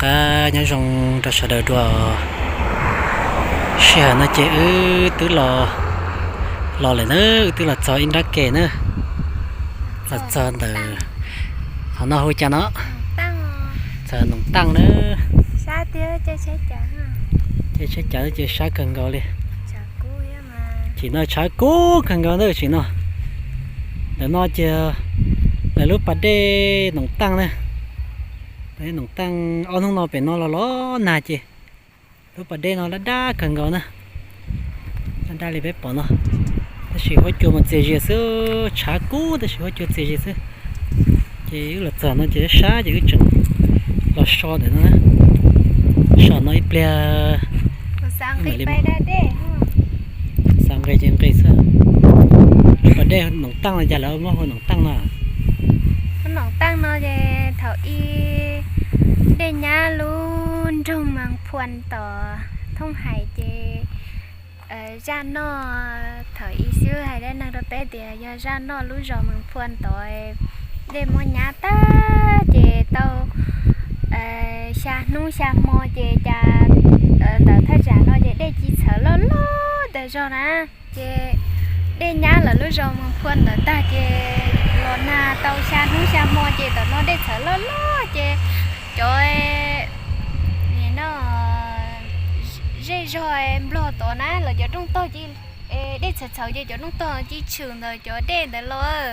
Nyob zoo rau sawv daws dua. Sij hawm no ces wb twb los, los lawm na, wb twb los txog ib nrab ke na. Los txog ntawm qhov no hu cas no? Txog Noom Taaj na. Ces tsheb cav ces sab kawg nkaus li. Tsim no tshav kub kawg nkaus ntawm tsim no. Ntawm no ces lawv lub pas dej Noom Taaj na. Noom Taaj ob hnub no pem no los los nag ces lub pas dej no dab dab kawg nkaus na. Dab dab li peb pom no. Tab sis huab cua mas txias zias xwb, tshav kub tab sis huab cua txias zias xwb. Ces wb los txog no ces sab ces wb tseem los so ntawm no. So no ib pliag. Xav nqe ces nqe xwb. Lub pas dej Noom Taaj no cas lawv muab hu Noom Taaj no? Noom Taaj no ces thaum ub dej nyab lub nroog Mees Phuam tom Thooj Hais ces zaj noj, thaum ub xwb hais dab neeg rau peb tias yog zaj noj lub zos Mees Phuam tod, dej muab nyab tag ces tau xya hnub xya hmo ces cas ntawm thaj tsam no ces dej ci txhawv loj loj tas zog na. Ces dej nyab lawv lub zos Mees Phuam ntawd tag ces los nag tau xya hnub xya hmo ces tam no dej txhawv loj loj ces cov no zej zog Nplog tod na, lawv cov rooj tog, dej txhawv txhawv ces cov rooj tog ci tshwm ntawm cov dej ntawd los.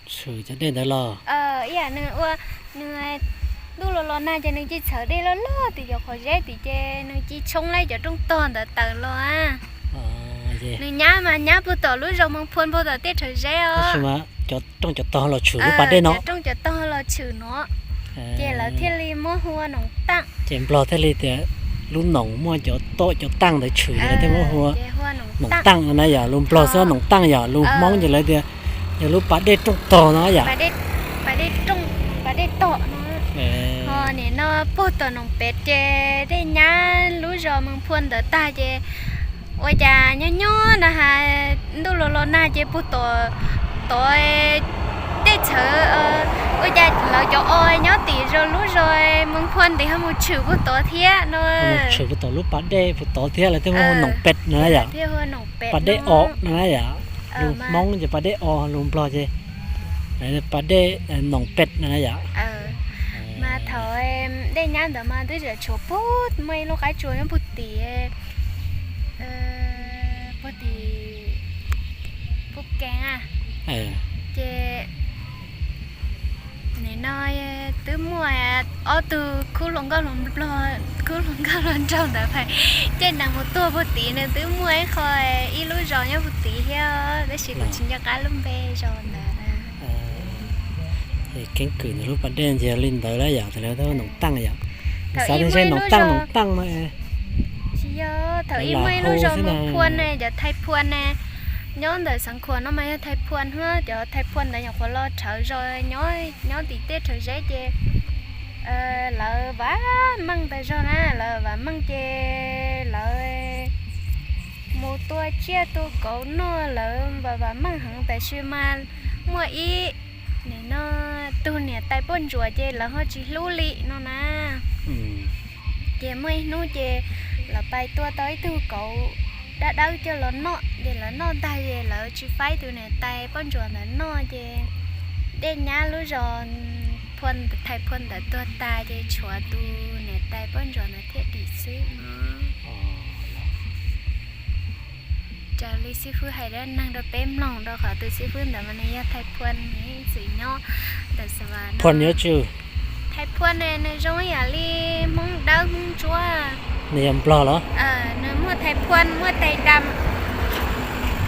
Tshwm cov dej ntawd los? Ib yam nws ua, nws ntuj los los nag ces nws ci txhawv dej loj loj tim cov qhov zeb tim ces nws ci tshoob lawm cov rooj tog ntawd tawm los. Nws nyab mas nyab puag tom lub zos Mees Phuam puag tom tej rhawv zeb os. Cov rooj cov tog los tshwm lub pas dej no. Cov rooj cov tog los tshwm no. Ces lawv thiaj li muab hu ua Noom Taaj. Ces Nplog thiaj li tias lub noom muaj cov tom cov taaj ntawd tshwm ces lawv thiaj muab hu ua Noom Taaj no na yom. Lus Nplog xwb Noom Taaj yom, lus Hmoob ces lawv tias yog lub pas dej rooj tog no yom. Pas dej tom no. Ho nim no puag tom Noom Pem ces dej nyab lub zos Mees Phuam ntawd tag ces ua cas nyob nyob na has ntuj los los nag ces puag tom tod dej txhawv, ua cas lawv cov o nyob tim zos lub zos Mees Phuam ntev ho mus tshwm puag tod thiab no. Tshwm puag tom lub pas dej puag tod thiab lawv thiaj muab hu Noom Pem no na yom. Pas dej o no na yom. Lus Hmoob ces pas dej o, lus Nplog ces pas dej Noom Pem no na yom. Mas thaum dej nyab ntawd mas twb tseem tshuav puag muaj ib lub qab tsua nyob puag tim, puag tim Phuj Kees. Ces nim no twb muaj ob tug khub hluas nkauj hluas nraug ntawd, ces nees mus tuag puag tim nws twb muaj ib qho, ib lub zos nyob puag tim thiab, tab sis kuv tsis nco qab lub npe zos ntawd. Keeb kwm ntawm lub pas dej ces yog li ntawd lawm yom, tas lawv tab Noom Taaj yom. Xav tias ntshe Noom Taaj Noom Taaj no. Tsis yog, thaum ub muaj ib lub zos Mees Phuam ne, cov Thais Phuam ne, nyob ntawm Xeev Khuam no mas yog Thais Phuam thiab, cov Thais Phuam ntawd nyuam qhuav los rhawv zos nyob tim tej rhawv zeb ces lawv vam meej tas zog na, lawv vam meej ces lawv mus tua tsiaj tua kauv noj, lawv vam vam meej heev. Tab sis mas muaj ib, nim no, tug niam tais poj ntsuam ces lawv ho tsis hlub li no na. Ces muaj ib hnub ces lawv pais tua tau ib tug kauv dab dawb coj los noj, ces lawv noj tag ces lawv tsis faib tus niam tais poj ntsuam ntawd noj ces dej nyab lub zos Thais Phuam ntawd tuag tas ces tshuav tus niam tais poj ntsuam ntawd thiaj dim xwb no. Raws li xib fwb hais dab neeg rau peb mloog, rau qhov tus xib fwb ntawd mas nws yog Thais Phuam, nws txwm nyob ntawm Xas Vas no. Thais Phuam ne nws zoo ib yam li Hmoob Dawb Hmoob Ntsuab. Nws yog Nplog los? Nws muaj Thais Phuam, muaj Thais Dam,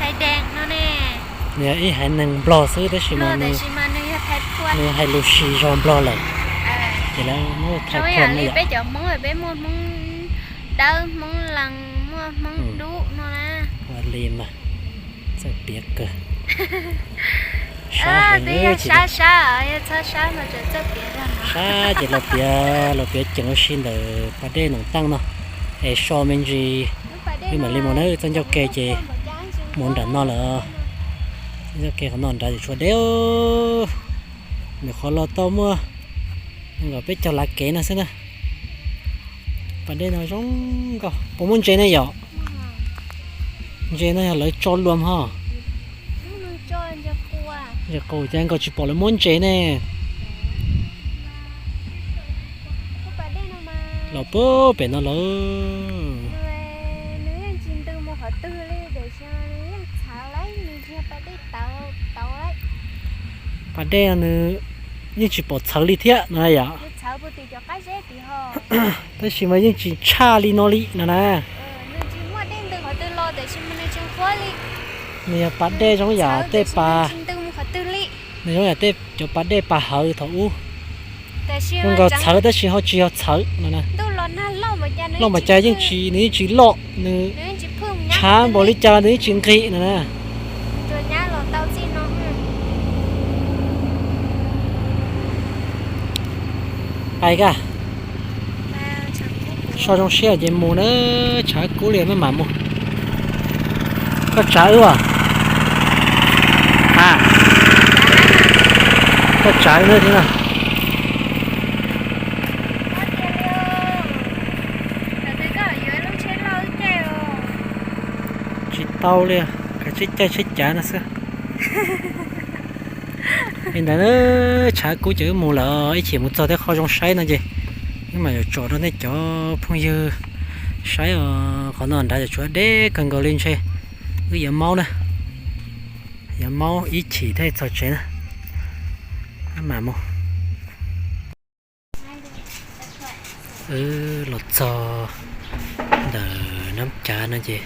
Thais Dees no ne. Nws yog ib haiv neeg Nplog xwb tab sis mas nws yog Thais Phuam, nws hais lus si zog Nplog lawm. Ces lawv muab Thais Phuam no yom. Peb cov Hmoob peb muaj Hmoob Dawb, Hmoob Lees, muaj Hmoob Dub no na. Ua li mas txawj piav kawg. Sab ces los piav, los piav ceev ua si ntawm pas dej Noom Taaj no. Es so me ntsis wb mam li mus na, txoj ncauj ke ces mus nram no lawm. Txoj ncauj ke qhov no nrad ces tshuav deb, nws qhov los tau muaj nkaum peb caug lav kev no xwb na. Pas dej no zoo nkauj, puas muaj ntses ne yom? Ntses no yog lawv tso luam ho. Ntses qus, cas nkaus tsis pom lawv muab ntses ne. Los puag pem no lawm. Pas dej no nws yeej tsis pom txhawv li thiab no yom. Tab sis mas yeej tsis tshaj li no li no na. Nws yog pas dej zoo yam tej pas, nws zoo yam tej cov pas dej pas hawv thaum ub. Zoo nkaus txhawv tab sis ho tsis yog txhawv no na. Loj mas cas yeej tsis, nws yeej tsis loj, nws tshav npaum li cas nws yeej tsis nqig no na. Pais ka, so zoo siab ces mus na, tshav kub li maj mam mus. Koj tsav wb as? A, koj tsav wb na thiab na. Tsis tau li, kav tsij caij tsheb cav no xwb. Li ntawd, tshav kub ces wb mus lawm, ib chim mus txog tej qhov zoo saib no ces wb mam yuav tsom rau nej cov phooj ywg saib os. Qhov no nrad yuav tshuav deb kawg nkaus li ntshe. Wb yuav maub na, yuav maub ib chim thiaj txog tsev na. Wb mam mus. Wb los txog ntawm Nab Cav no ces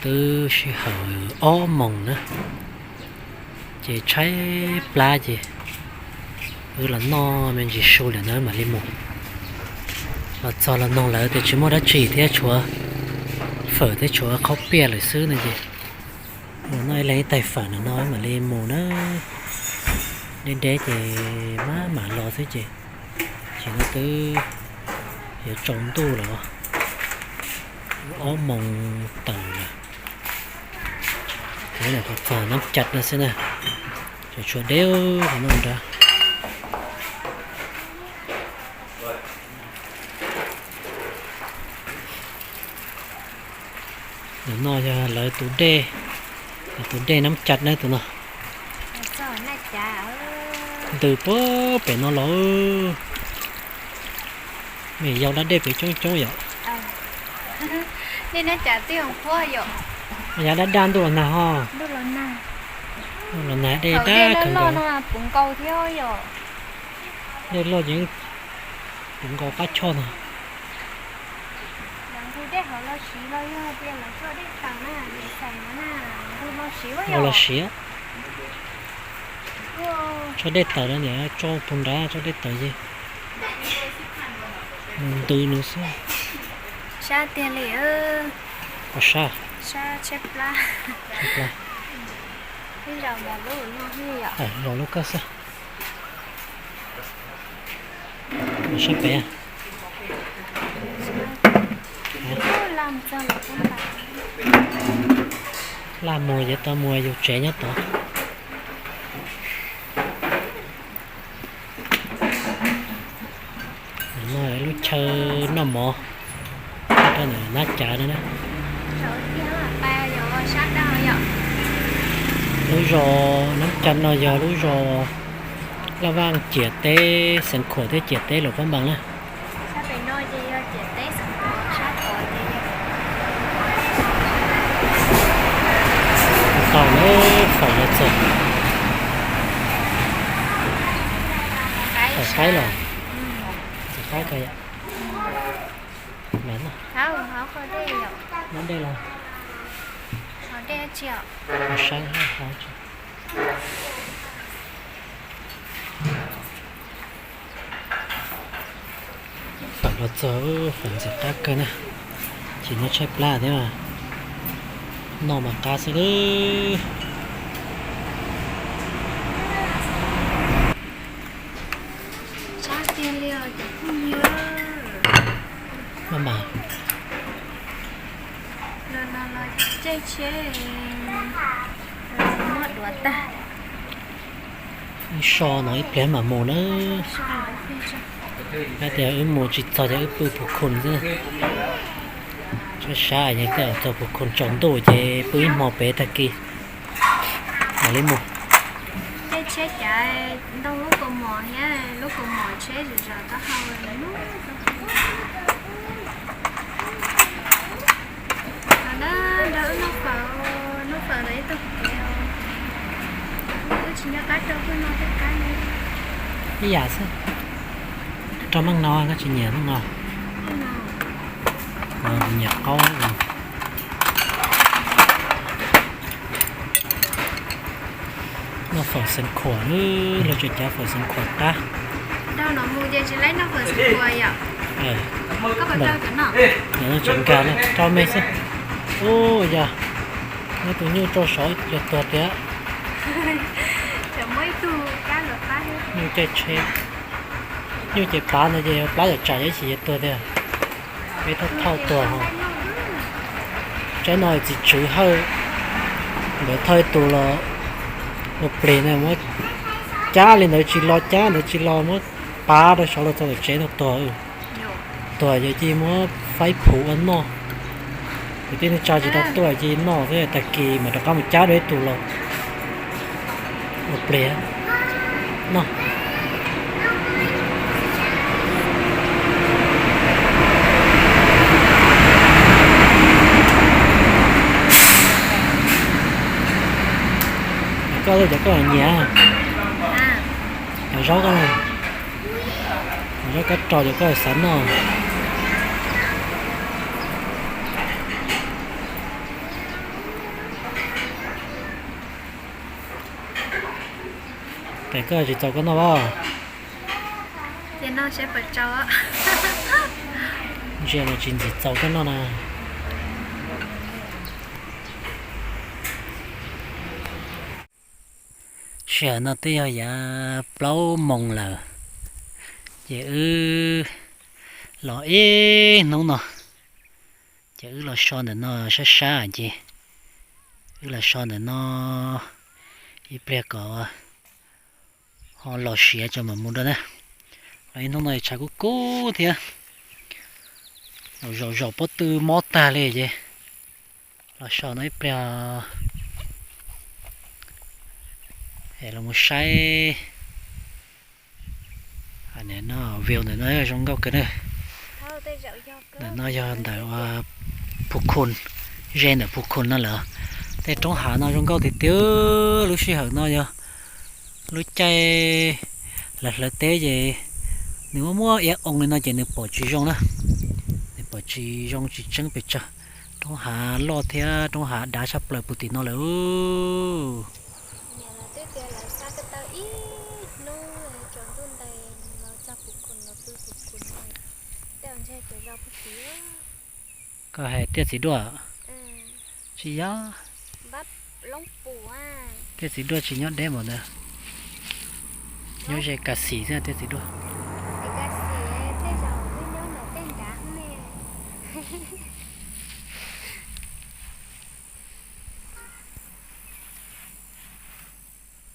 twb sij hawm ob moos na, ces tshaib plab ces wb los noj me ntsis su lawm na mam li mus. Los txog los noog lawv tias tsis muaj dab tsi thiab, tshuav fawm thiab tshuav qhaub piaj lawm xwb no ces los noj ib leeg ib tais fawm no no mam li mus na. Deb deb ces mam mam los xwb ces, ces no twb yuav tsaus ntuj lawm, ob moos tawm lawm. Ces txog Nab Cav no xwb na, tshuav deb qhov no nrad. Tus no yog lawv tus dej, lawv tus dej Nab Cav na tus no. Ntws puag pem no los, me yau dab dej pem coob coob yom. Yav dab daj ntuj los nag ho. Ntuj los nag dej daj kawg nkaus. Dej loj ces puv nkaus qab choj no. Nkaus los siav. Tso dej tawm no niam, tso puag nrad tso dej tawm ces mus ntws nws xwb. Sab tiag li. Ua sab. Sab tshaib plab. Zaum lub koj xwb. Sab pem. Laj mus ces tau mus yus tsev nyob tod. No lub chaw noj mov rau ntawm Nab Cav no na. Lub zos Nab Cav no yog lub zos Laj Vaj ciam teb Xeev Khuam thiab ciam teb Luam Phab Npas na. Tau lawm, fawm los txog. Fawm qaib los, fawm qaib ko yom. Noj dej los, saib. Fawm los txog, fawm ntxim qab kawg na. Chim no tshaib plab thiab, noj mas qab xwb lawm. Maj mam. Ib so no ib pliag mam mus na. Yog tias wb mus tsis txog ces wb pw Phu Khun xwb. Sab sab es tej zaum txog Phu Khun tsaus ntuj ces pw ib hmo pem tag kis mam li mus. Tej tsheb cav ntoo lub kaus mom thiab lub kaus mom tsheb zom zaws taub hau. Nrog wb noj fawm, noj fawm los ib tug kev. Wb tsis nco qab rau peb no tej qab li. Ib yam xwb. Rau meej no koj tsis nyiam meej no? Nyiam qaub. Noj fawm xeev khuam, luag tseem cav fawm xeev khuam qab. Noj tseem nkag no rau me xwb. Ub yog, muab tus nyuj rau saud yog tuag tiag. Nyuj caij tsheb, nyuj ces pav ntawd ces plab yam tsam ib chim yuav tuag tiag. Peb thauj thauj tuag. Tsaib no txiv tswv Hawj, nkawd thauj tus los ua plig na, muab cab li ntawd tsis los, cab ntawd tsis los, muab pav rau saud los txog tom tsev no tuag. Tuag ces cia muab faib phuv ua noj. Kwv tij neej tsa tsis tau tuaj cia noj xwb, tag kis mam rov qab mus cab dua ib tug los ua plig no. Koj cov koj nyiam, cov zaub koj, cov zaub kab rog cov koj xav noj. Pem koj tsis txaus koj noj os. Ntsia mas tsis ntxim txaus koj noj na. Sij hawm no twb yog yav plaub moos lawm, ces wb los ib hnub no, ces wb los so ntawm no sab sab ces wb los so ntawm no ib pliag kom ho los siav tso mam mus dua na. Los ib hnub no tshav kub kub thiab, zaum zaum pob tw mob tag li ces los so no ib pliag es los mus saib. View ntawm no zoo nkauj kawg na. Ntawm no yog ntawm Phu Khun, ze ntawm Phu Khun no lawm. Tej roob hav no zoo nkauj tiag tiag. Lub sij hawm no yog lub caij lawv hlawv teb ces nws muab muab iab oo li no ces nws pom tsis zoo na, nws pom tsis zoo tsis tseeb pes tsawg. Roob hav loj thiab roob hav dav tshaj plaws puv tim no lawm. Koj hais tiaj txiv duaj? Tsis yog. Tiaj txiv duaj tsis nyob deb npaum ntawd. Nyob ze Kas Xis xwb tiaj txiv duaj.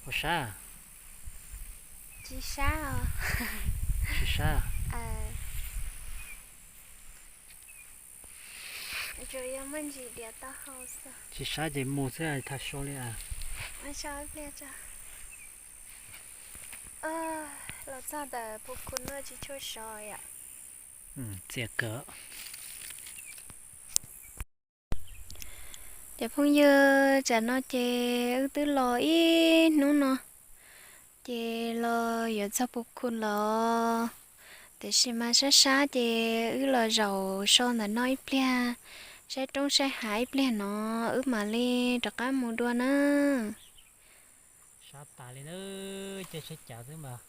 Ua sab? Tsis sab. Tsis sab. Tsis sab ces mus xwb, thaj so li. Los txog ntawm Phu Khun no tsis tshua sov yom. Txias kawg. Cov phooj ywg, tsam no ces wb twb los ib hnub no, ces los yuav txog Phu Khun lawm. Tiam sis mas sab sab ces wb los zaum so ntawm no ib pliag, saib roob saib hav ib pliag no wb mam li rov qab mus dua na. Sab tas li na, caij tsheb cav xwb mas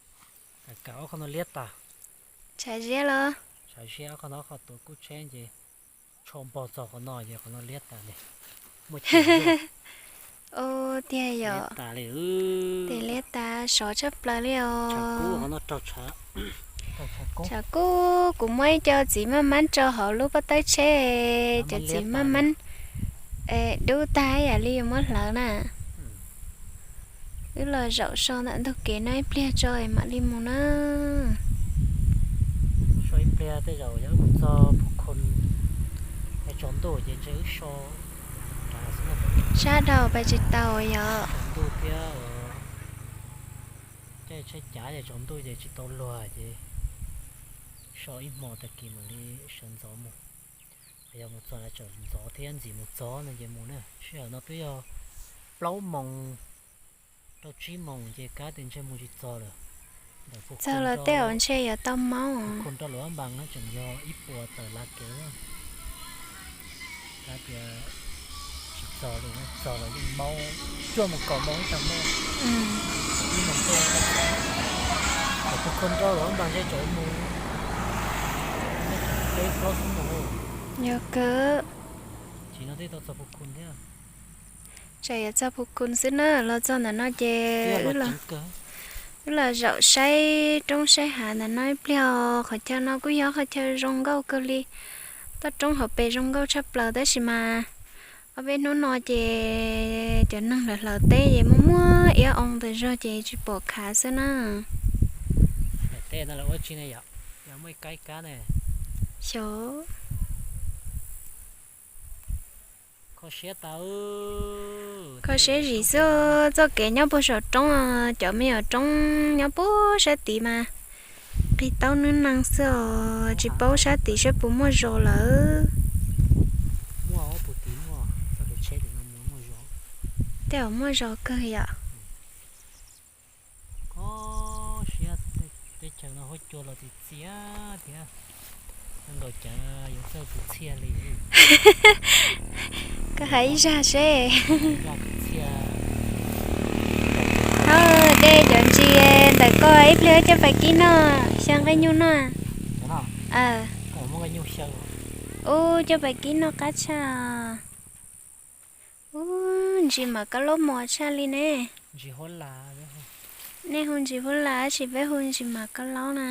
kawm ob qho no liab tas. Tshav ziab los? Tshav ziab, ob qho no ob qho tuav kub tsheb ces tsho npog txog qhov no ces qhov no liab tas li. Muaj, tiag yom. Tes liab tas, sov tshaj plaws li os. Tshav kub, kuv muab ib co txiv maj mab tso hauv lub pob tawb tsheb, cov txiv maj mab dub tag ib yam li yuav muab hlawv na. Wb los zaum so ntawm ntug kev no ib pliag tso mam li mus na. Tej zaum yog wb mus txog Phu Khun es tsaus ntuj ces ntshe wb so sab dhau pais tsis tau yom. Tsaus ntuj thiab caij tsheb cav ces tsaus ntuj ces tsis tau luag ces so ib hmo tag kis mam li sawv ntxov mus. Yog mus txog lawv tseem ntxov thiab ntxim mus txog no ces mus na. Sij hawm no twb yog plaub moos rau tsib moos ces kab tias ntshe mus tsis txog lawm. Txog los tej zaum ntshe yuav tau maub. Khun rau Luam Pab Npas no tseem yog ib puas tawm lav kev. Kab tias tsis txog li, txog los yeej maub, cuaj moos kaum moos ib tag maub. Ib moos tej, txog Phu Khun rau Luam Pab Npas ntshe tseem mus peb plaub hnub mus. Yog kawg. Tsis no twb tau txog Phu Khun thiab. Tseem yuav txog Phu Khun xwb na, los txog ntawm no ces wb los zaum saib roob saib hav ntawm no ib pliag. Qhov chaw no kuj yog qhov chaw zoo nkauj kawg li. Toj roob hauv pes zoo nkauj tshaj plaws tab sis mas ob peb hnub no ces cov neeg hlawv hlawv teb ces muaj muaj iab oo tas zog ces tsis pom khav xwb na. Tej no lawv ua tsi ne yom? Yog muaj ib kab kab ne. Xyov. Kho siab tas. Kho siab zim xwb, txoj kev nyob puag saum roob, cov me nyuam roob nyob puag sab tid mas qig taub nwb nees xwb os, tsis paub sab tid saib puas muaj zos lawm. Tej zaum muaj zos kawg yom. Kho siab, teb chaws no huab cua los txias txias thiab. Nkaus cawv yuav txawj kwv txhiaj li. Koj hais ib zag seb. Hau, dej cov ntsis ntawm koj ib pliag coj pais kib noj, xyaw nqaij nyuj noj. Ub, coj pais kib noj qab tshaj. Ub, ntsis mam kab laub mos tshaj li ne. Nej hu ntsis huab las tab sis peb hu ntsis mam kab laub na.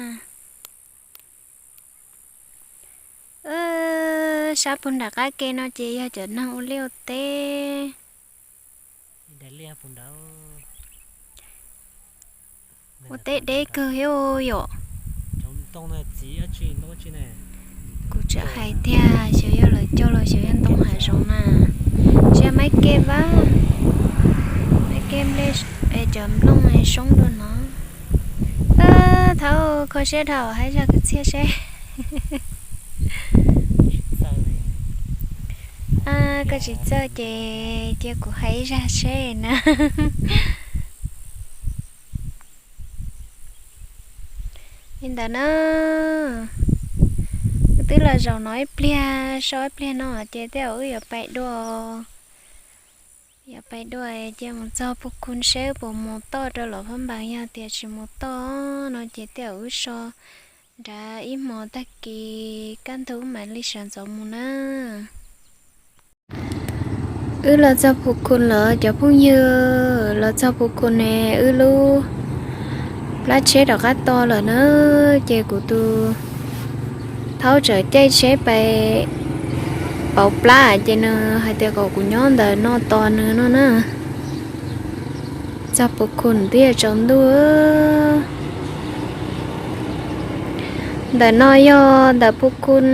Sab puag nram qab ke no ces yog cov neeg ua liaj ua teb. Ua teb deb kawg thiab yom. Kuv tseem hais tias xyov yog lawv cog los xyov yog ntoo hav zoov na. Ntsia maiv ke vab, maiv ke nplej, cov nplooj soob dua no. Thaum kho siab dhau hais zaj kwv txhiaj seb. Koj tsis txawj ces cia kuv hais ib zaj seb na. Li ntawd na, wb twb los zaum no ib pliag, so ib pliag no ces tej zaum wb yuav pais dua. Yuav pais dua ces mus txog Phu Khun seb puas mus toj rau Luam Phab Npas, yog tias tsis mus toj no ces tej zaum wb so nrad ib hmos tag kis kaj ntug wb mam li sawv ntxov mus na. Wb los txog Phu Khun lawm cov phooj ywg, los txog Phu Khun ne wb lub plab tsheb rov qab to lawm na, ces kuv tus thaub tseem caij tsheb pais pauv plab ces nws hais tias kom kuv nyob ntawm no tos nws no na. Txog Phu Khun twb yuav tsaus ntuj. Ntawm no yog ntawm Phu Khun,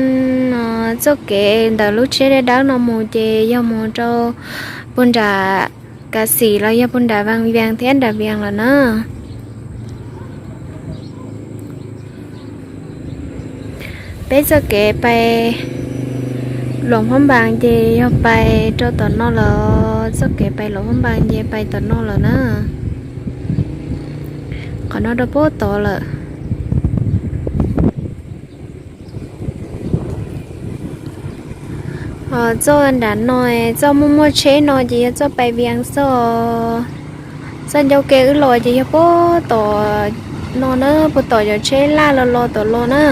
txoj kev ntawm lub tsheb dawb dawb no mus ces yog mus rau puag nram Kav Xim los yog puag nram Vaj Vias thiab nram Vias lawm na. Peb txoj kev pais Luam Phab Npas ces yog pais rau tom no lawm, txoj kev pais Luam Phab Npas ces pais tom no lawm na. Qhov no rau puag tod lawm. Ho txoj nram no, txoj muaj muaj tsheb no ces yog txoj pais Vias xwb. Txoj ncauj ke wb los ces yog puag tom no na, puag tom cov tsheb laj los los tom los na.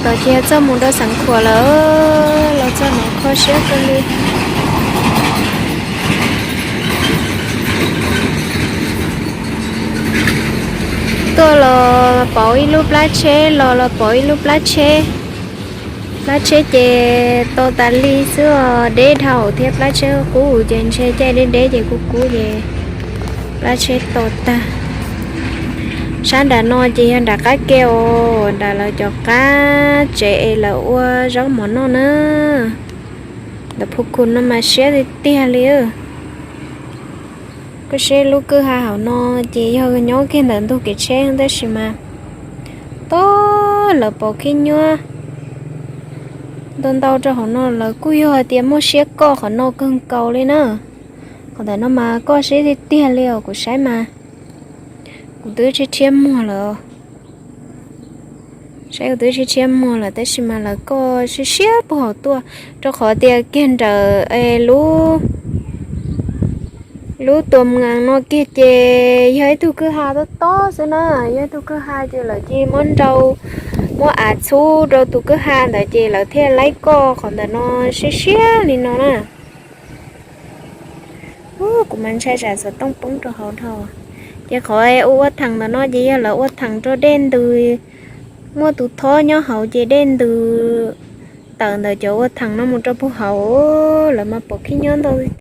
Tom ces txoj mus rau Xeev Khuam lawm, los txoj no kho siab kawg li. Tuaj los pauv ib lub plab tsheb, los los pauv ib lub plab tsheb. Plab tsheb ces to tas li xwb os, deb dhau thiab plab tsheb qub ces ntshe caij deb deb ces kub kub ces plab tsheb to tag. Sab nram no ces yog nram qab ke os, nram lawv cov qab tsev es lawv ua zaub mov noj na. Ntawm phu khu no mas siab tiag tiag li. Koj saib lub kwj ha hauv no ces yog nyob kiag ntawm ntug kev tsheb tab sis mas tod lawv pov khib nyiab ntau ntau rau hauv no, lawv kuj yog hais tias muaj siab koj qhov no kawg nkaus li na. Qhov ntawm no mas koj siab tiag tiag li os, kuv saib mas kuv twb tshiab tshiab muag lawm. Saib kuv twb tshiab tshiab muag lawm tab sis mas lawv koj siab siab puag hauv tuaj, rau qhov tias kiag nrawm lub lub tua mngas no kiag ces yog ib tug kwj ha tob tob xwb na. Yog ib tug kwj ha ces lawv cia li muab nrau, muab av txhub rau tus kwj ha ntawd ces lawv thiaj laib koj qhov ntawm no siab siab li no na. Kuv mas ntshai tsam xov tooj poob rau hauv dhau. Ces qhov ua ua theem ntawm no ces yog lawv ua theem rau dej ntws, muaj tus thob nyob hauv ces dej ntws tawm ntawm cov ua theem no mus rau puag hauv. Lawv mas pov khib nyiab ntau tiag